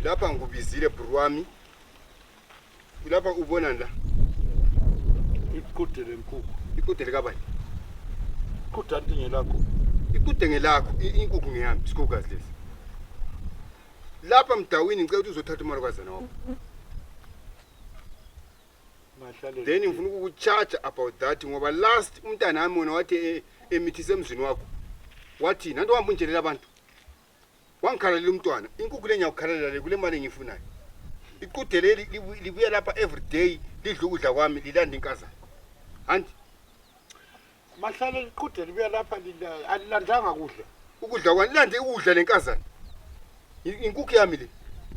lapha ngikubizile bro wami. Lapha ubona la. Iqhude lenkukhu. Iqude likabani? Iqhude antinye lakho. Iqude ngelakho, inkukhu ngiyami, sikukazi lesi. Lapha mdawini ngicela ukuthi uzothatha umalukazana wakho. Mahlale. Then ngifuna ukukucharge about that ngoba last umntana wami wona wathi emithise emzini wakho. Wathi nanto uhamba unjelela abantu. Wangikhalela umntwana. Inkukhu le ngiyakukhalela le kule mali engiyifunayo. Iqude leli libuya lapha every day lidla ukudla kwami lilanda inkazana. Anti Mahlale iqhude libuya lapha alilandanga kudla. ukudla kwani lande ukudla lenkazana. Inkukhu yami le.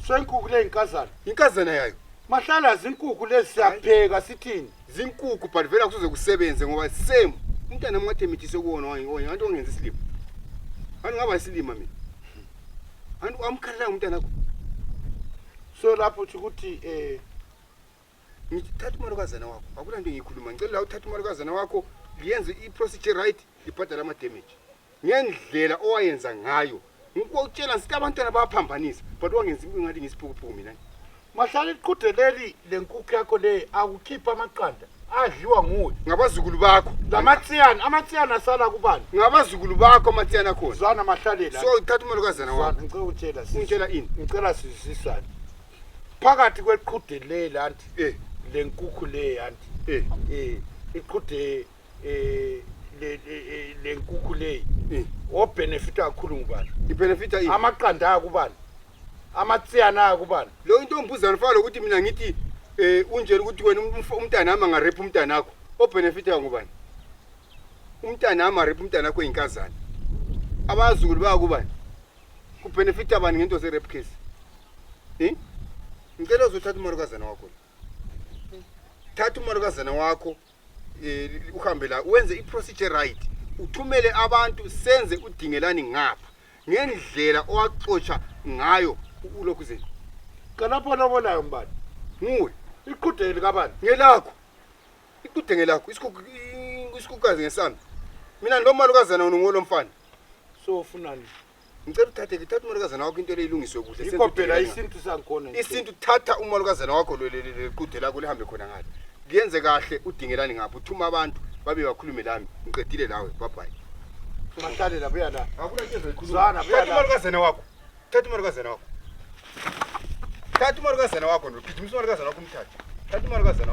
Senkukhu le inkazana. Inkazana yayo. Mahlala izinkukhu lezi siyapheka sithini? Zinkukhu but vela kusuze kusebenze ngoba same umntana ngathi emithise kuwona wayini anti ongenza isilimo. Anti ngaba isilima mina. Anti amkhalela umntana wakho. So lapho uthi ukuthi Ngithatha umalukazana wakho. Akula nto ngiyikhuluma. Ngicela la uthatha umalukazana wakho liyenze iprocedure right libhadala ama damage. Ngendlela owayenza ngayo. Ngikutshela sithi abantwana bayaphambanisa but wangenza ngathi ngisiphukuphuku mina. mahlala iqhude leli lenkukhu yakho le akukhipha amaqanda adliwa nguwe. Ngabazukulu bakho. Amatsiyana asala kubani? Ngabazukulu bakho amatsiyana khona. Zwana mahlale la. So uthatha umalukazana wakho. Ngicela ukutshela Ungitshela ini? Ngicela sizisane. Phakathi kweqhude le lanti lenkukhu le yanti iqhude lenkukhu le obenefita kakhulu ngubani? Ibenefita ini? Amaqanda akubani? Amatsiyana akubani? Lo into ombuzana faka ukuthi mina ngithi unjela ukuthi wena umntana ama ngarep umntana wakho obenefita ngubani? Umntana ama rep umntana wakho inkazana. Abazukulu bakubani? Kubenefita bani ngento ze rep case? Ngicela uzothatha umalukazana wakho. Thatha umalukazana wakho uhambe la wenze iprocedure right. Uthumele abantu senze udingelani ngapha. Ngendlela owaxotsha ngayo ulokhu zethu. Kalapho lobonayo mbani? Nguwe. Iqhude likabani? Ngelakho. Iqude ngelakho. Isikukazi ngesami. Mina lo malukazana ngolo mfana. So ufunani? Ngicela uthatha umalukazana wakho into leyilungiswe kuhle. Yikho phela isintu sangikhona. Isintu thatha umalukazana wakho lequde lakho lihambe khona ngalo. Kuyenze kahle udingelani ngapha uthuma abantu babe bakhulume lami. Ngiqedile lawe. Bye bye. Mahlale la buya la. Akula into ezoyikhuluma. Zwana buya la. Thatha umalukazana wakho. Thatha umalukazana wakho. Thatha umalukazana wakho. Gijimisa umalukazana wakho umthathe. Thatha umalukazana wakho.